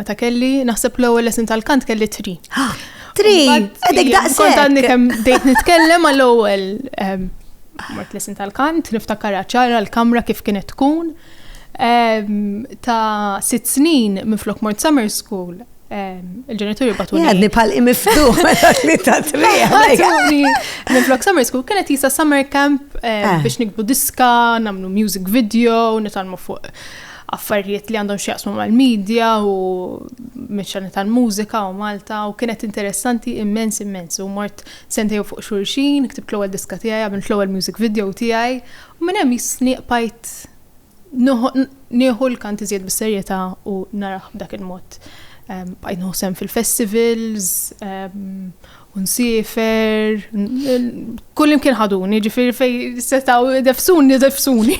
Meta kelli, naħseb l-ewwel lesson tal-kant kelli tri. Tri! Għadek daqshekk. Kont għadni kemm bdejt nitkellem għall-ewwel mort lesson tal-kant, niftakar ċara l-kamra kif kienet tkun. Ta' sitt snin minflok mort summer school, il-ġenituri bagħtuni. Għadni bħal imiftuħ meta li ta' tri. Bagħtuni minflok summer school kienet jisa summer camp eh. biex nikbu diska, nagħmlu music video, nitgħallmu fuq affarijiet li għandhom x'jaqsmu mal-media u mix-xena tal-mużika u Malta u kienet interessanti immens immens u mort sentejn fuq xulxin, ktibt l-ewwel diska tiegħi, għamilt l-ewwel music video tiegħi u minn hemm jisni qbajt nieħu l-kant iżjed bis-serjetà u narah b'dak il-mod. Bqajt nieħu sehem fil-festivals u nsiefer, kullimkien ħaduni, ġifieri fejn setgħu ideffsuni, ideffsuni.